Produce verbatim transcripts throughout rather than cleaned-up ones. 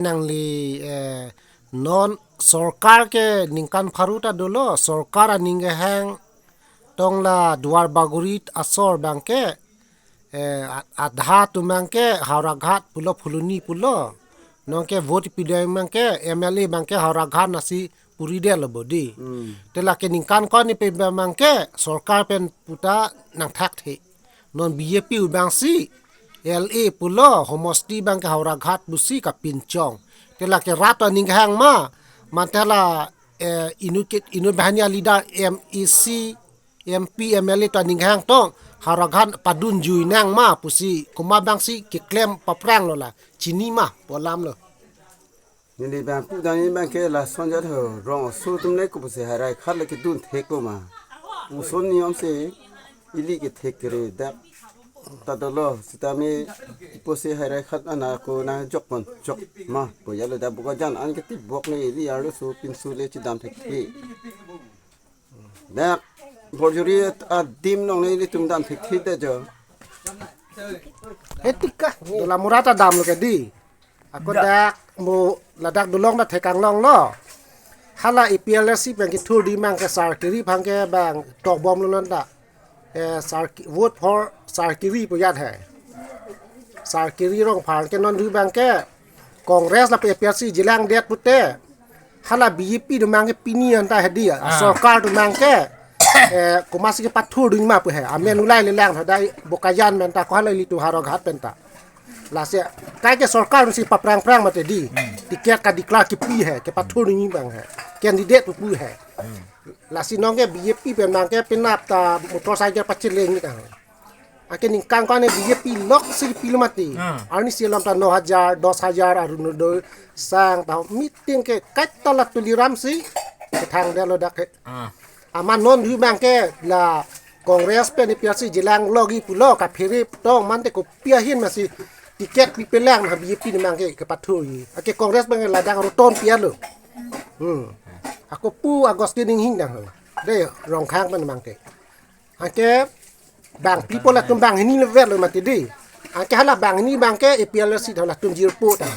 Nangli, eh, non sorkar ke ningkan pharo ta dolo, sorkar aning kehang tong la Duar Bagori asor abang ke, eh, a-, adha atum abang ke Howraghat pulo, Phuloni pulo. Non ke vote pidam abang ke M L A abang ke Howraghat nasi puri det lo bodi. Hmm. Te lake ningkan ko-an ni pe abang ke sorkar pen puta nangthak the. Non B J P abang si L A pulo, homosti abang ke Howraghat pusi kapinchong. Te lake rat aning kehang ma, manthe la, eh, inut ke, inut banghini a-leader M A C, M P, M L A atum aning kehang tong Howraghat padun jui nang ma pusi komat abang si keklem paphrang lo la, chini ma pu alam lo. Neli abang pudam abang ke lason jat ho, rong aso atum le kopusi Howraghat le kedun thek lo ma. Uson niyom si ili ke thek kere dak ta dolo, sitame ipo si Howraghat ana ko nangjok pon jok ma pu ya lo, dak Bokajan an ke tibok ne ili arloso pinso le chedam thekthe. Dak Borjuri adim along ne ilitum dam thekthe det jo. Etika, dola mura ta damlo ke di. Ako dak. Dak mo ladak dolong ta thekang longlo. Hala A P H L C pen kethur di abang ke Sarkiri aphan ke abang tokbomlo non ta. Eh, Sarki-, vote for Sarkiri pu jat he. Sarkiri Rongphar ke non du abang ke Congress lapen A P H L C chelang det pute. Hala B J P atum abang ke pini anta hedi ya. Ah. Sorkar atum abang ke, eh, komatsi kepathur dun ma pu he. Amen ulai le lang tha dai Bokajan pen ta, ko hala ilitum Howraghat pen ta. Lasi, kaike sorkar atumsi paphrang phrang mati di. Hmm. Ticket ka-declare kipi he, kepathur dun abang he. Candidate pupu he. Hmm. Lasi non ke B J P pen abang ke penap ta motorcycle pacheleng ni kang. Anke ningkan ko-an ne B J P lok si pilo mati. Hmm. Arni si alam ta no hajar, dos hajar, Arunodoi, sang ta meeting ke kaita la Tuliram si kethang det lo dak ke. Ah. Amat non du abang ke la Congress pen A P H L C chelang longji pulo kaphere tong mante kopi ahin masi ticket pipelang na B J P atum abang ke kepathurji. Anke Congress abang ke ladak roton pian lo. Hmm. Ako pu Augustine Inghing dang. De Rongkhang pen abang ke. Anke bang people atum banghini level lo mati di. Anke hala banghini abang ke A P H L C ta latum jirpo ta.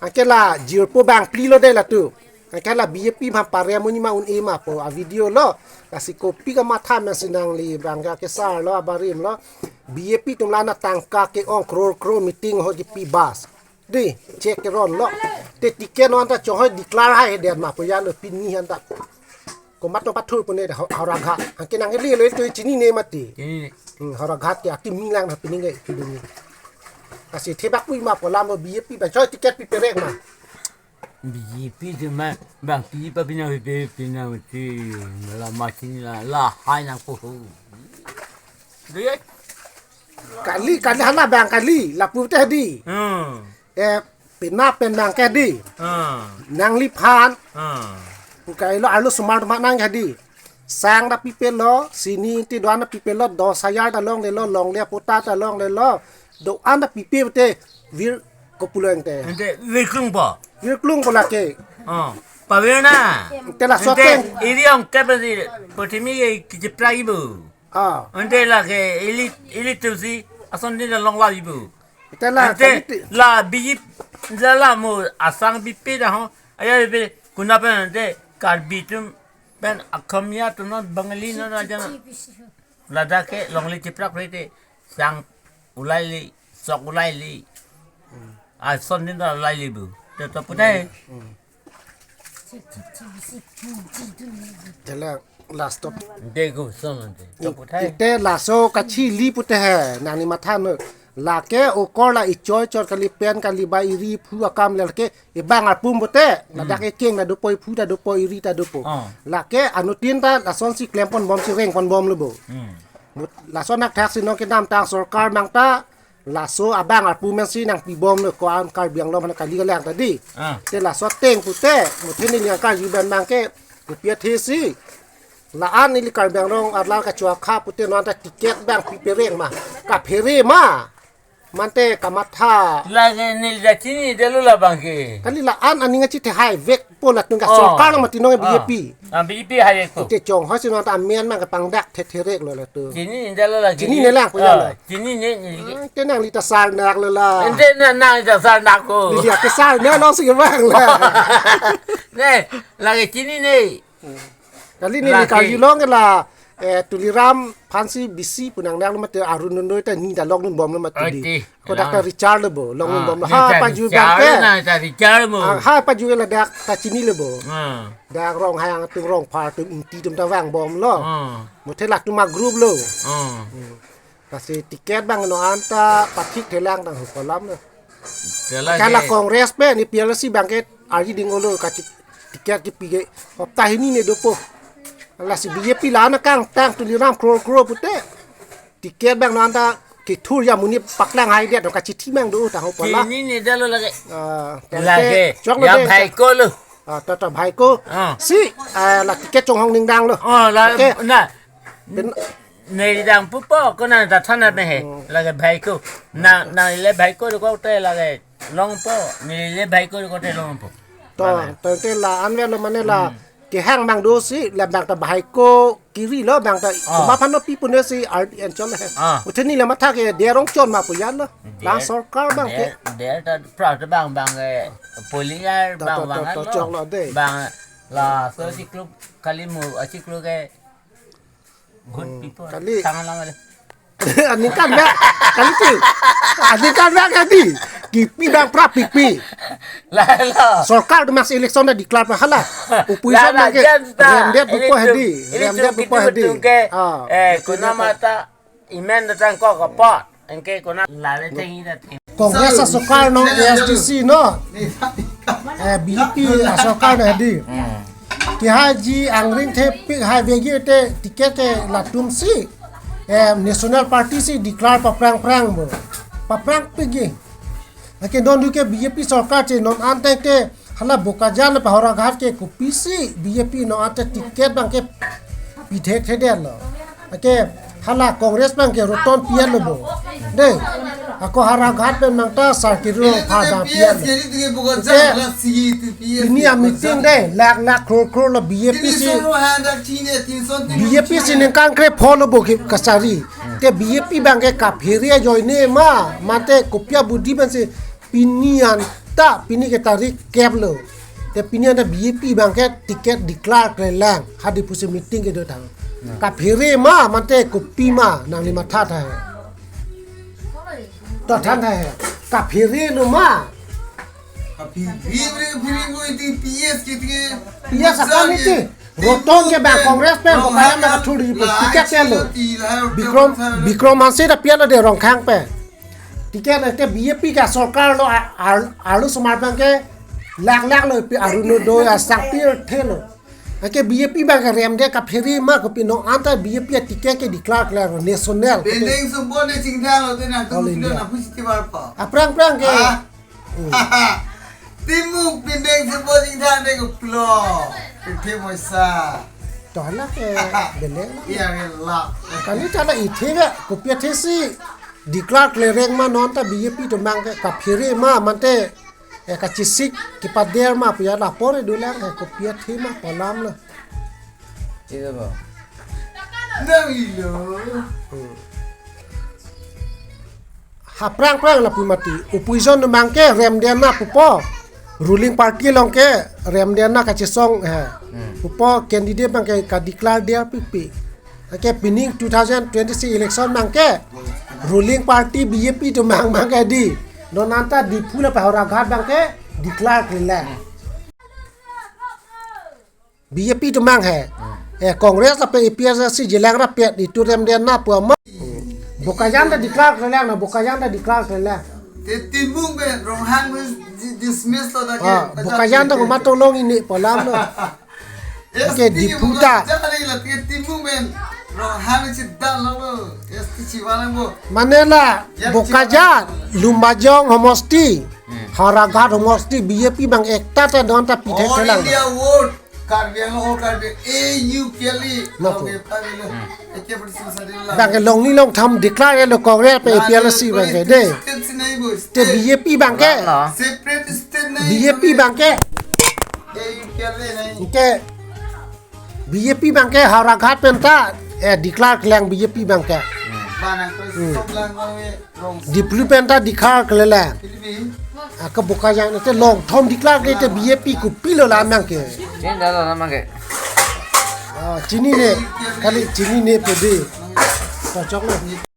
Anke la jirpo bang phli lo de latum. Anke la B J P ma pare amonit ma un-e ma pu a-video lo. Lasi kopi kamatha masi nangli abang ke kesar lo abarim lo. B J P atum la na tangka ke-ong crore crore meeting ho kipi bus. Di, check ke ron lo. Te ticket non ta chonghoi declare hai det ma pu ya lo pini anta. Komat to pathur pune da Howraghat. Anke nang ili lo itu chinine mati. Chinine. Hmm, Howraghat ke akimi lang na pining ke itu dulu. Lasi thebak pui ma pu alam lo B J P abang choi ticket piperek ma. B J P atum ma bang pi pa pinang pi pinang ti la ma chini la lahai nangpo ho. Dei. Kali, kali hala abang kali, lapu te di. Hmm. Eh, penap pen abang ke di. Hmm. Nangliphan. Hmm. Pukai lo arlosomar atum nang ke di. Sang ta pipelo, sini ti do-an ta pipelo, dos hajar ta longlelo, longle apatta ta longlelo. Do-an ta pipe te vir kopulo ente. Ente virklung po. Virklung po lake. Oh, pavir na. Te laso ateng. Iri ong ke pasi, putimi ke kichipra ibu. Ah. Ente lake ili, ilitum si ason din long la ibu. Ente la, ente kalite. La B J P, la la mo asang B J P da ho. Aya B J P kuna pen ente Karbi atum pen Akhamiya atum non Bengali non aja non. Ladak ke longle chiprak rete sang ulai li, sok ulai li. Ason din ta ulai li bu. Te to putai. Jala last stop. Dego son ante. To putai. Ite laso kachili pute he. Nangli matha no. Lake okor la ichoi chor kali pen kali ba iri phu akam lake ibang arpum pute. Hmm. Ladak ekeng ta dopo, iphu ta dopo, iri ta dopo. Oh. Lake anuttin ta lasonsi klem ponbom si reng ponbom lo bo. Hmm. Mut lason nak thak si nong kedamtang sorkar abang ta laso abang arpu amen si nangpibom lo ko-an Karbi Anglong aphan kali kalang ta di. Ah. Te laso ateng pute, muthe neli nangkarju abang ke, kopi athe si. La-an ili Karbi Anglong arlar kachohakha pute non ta ticket abang piperek ma. Kaphere ma. Mante kamatha. Lake neli ta chinidetlo labang ke. Kali la-an aning achi te haivekpo latum ke Oh. sorkar lo mati non Oh. B J P. Ah, B J P haivekpo. Te chonghoi si non ta amen mang kepangdak thetherek lo latum. Chinine lo lagi. Chinine lang, punya Ah, lo. chinine, chinine. Ah, te nangli ta sarnaklo la. Ente na nangli ta sarnakpo. Neli ta sarnaklo si bang la. Ne, lake chinine. Kali neli Lake. karjulong ke la, eh, Tuliram aphansi bisi pu nangnaklo mati, Arun Nonoi ta neli ta longdunbomlo mati Oi, di. ti. Ko dak ta Ah. Richard lo bo, longdunbomlo. Ah, Ha, neli ta paju Richard, bang ke. neli ta Richard mo. Ah, ha, paju ke ladak ta chinilo bo. Ah. Dak Ronghang atum, Rongphar atum, Ingti atum ta vangbomlo. Ah. Muthe latum a-group lo. Ah. Lasi ticket bang non anta pathik thelang tang ho kolam lo. Telang Kala ke. Congress pen ni P L C bang ke arji ding olo kati ticket kepi ke hopta hini ne dopo. Lasi B J P la na kangtang Tuliram kror kror pute. Ticket bang non anta kethur ya muni paklang haidet, non kachithi mang do tang ho pala. Chinidetlo lake. Ah, Lake. tangte choklo Ya de, bhaiko lo. Ah, tata bhaiko. Ah. Si, ah, la ticket chonghong ningdang lo. Oh, la, Oke. na. Pen- Neli dang pupo, ko nang ta thanat me he. Hmm. Lake bhaiko. Na, nang le bhaiko ko te lake longpo. Neli le bhaiko ko te longpo. To, Mana? to te la anve lo mane la. Hmm. Kehang mang do si, la bang ta bhaiko kiri lo bang ta Oh. kuma phano pi pune si R D N chon he. Ah. Uthe neli matha ke dia rong chon ma pu yan lo. Lang Dia, sorkar bang ke. dia, dia ta pra ta bang bang ke. Poliar To, bang to, bang to, to, lo. choklo de. Bang la so si klub kali mu, a si klub ke. Good Hmm, people. kali. Tangan lang ada. Aningkan ya. Kali tu. Aningkan ya kali. Kipi bang pra pipi. Lah, lah. Sorkar tu mas election na declare pa hala. Opposition Lah, na ke. lah, jan ta. Rem dia Ini buko tu, hedi. ini Rem tu, dia buko ini hedi. tu ke, Ah, eh, itu kuna dia mata imen datang kok kepot. Engke kuna lale tengi datang. Congress asorkar no A S D C no. Eh, B J P asorkar no hedi. Hmm. Ke haji angring thepik hai vegi te ticket ke latum si. Eh, National Party si declare paprang prang bo. Paprang pigi. Lake non du ke B J P sorkar che non ante ke hala Bokajan pa Howraghat ke kopisi B J P non ante ticket bang ke pithek thedetlo. Ake hala Congress bang ke roton pian lo bo. De. Ako Howraghat pen nang ta sar kiro pha dang pian lo. Oke. Ini a meeting de, lakh lakh crore crore lo B J P si. B J P si ningkan krepho lo bo ke kasari. Te B J P bang ke kaphere ajoine ma, mate kopi abudi bang si pini anta, pini ke tarik kep lo. Te pini anta B J P bang ke ticket declare klelang. Hadi pusi meeting ke dotang. Ya. Kaphere ma, mate kopi ma, nangli matha tha. To than tha. Kaphere lo ma. Kaphere, kaphere ko iti P S ke iti. P S akan iti. Roton ke bang Congress pen, Bokajan na kathur di ticket ke lo. Bikrom, Bikrom Hanse ta pian lo de Rongkhang pen. Ticket lo te B J P ke sorkar lo a-, ar-, arlo somar bang ke lakh lakh lo pi Arunodoi asang pirthe lo. Ake B J P bang ke rem de kaphere ma kopi non anta B J P ticket ke declare kler national. Bendeng subo ne chingthang lo te nang tu All India. Na pusi tibar pa. Aprang prang ke. Ah. Hmm. Timung bendeng subo chingthang de kopilo. Puthe moisa. To hala ke beleng. Iya, iya, la. Kali tala ithe ke kopi athe si declare klereng ma non ta B J P atum bang ke kaphere ma mate, eh, kachesik kepader ma pu ya lapor dulang, eh, kopi athe ma palam na. Iya, Bang. Nang ilo. Hmm. Haprang prang lapu mati. Opposition atum bang ke rem dia na pupo. Ruling party along ke rem dia na kachesong, eh. Hmm. Pupo candidate bang ke ka declare dia pipi. Ake pining two thousand twenty-six election bang ke ruling party B J P atum bang bang ke di. Non anta Diphu lapen Howraghat bang ke declare klelang. B J P atum bang he. Hmm. Eh, Congress lapen A P H L C jilang rapet itu rem dia na pu ama. Bokajan ta declare klelang na, Bokajan ta declare klelang. Te Timung pen Ronghang di-, dismiss lo ta ke. Ah, Bokajan ta ko matolong ini palam lo. Oke, Diphu ta. Jale la te Timung pen Ronghang si dan lo lo. S T si walang bo. Mane la, Ya, Bokajan, Lumbajong homosti, Hmm. Howraghat homosti, B J P bang ekta ta don ta pithe All telang. India vote. Karbi Anglong, all Karbi, A U P L A. Lapu. Oke, Karbi Anglong. Eke party sung sadi la. Bang ke longnilong tham declare lo Congress pen La, A P L C la, bang ke, state, de. State si nahi bo, Te state. B J P bang ke. Lalo. Separate state nahi. B J P bang ke. A U P L A nahi. Ke B J P bang ke Howraghat pen ta, eh, declare kelang B J P bang ke. Bang ke Hmm. sok lang ko ye. Diplu pen ta declare kele le. Pilih. Aka Bokajan te long thom declare kele te B J P kopilo la mang ke. Chinine lo la mang ke. Ah, chinine, kali chinine pede. Kocok lo.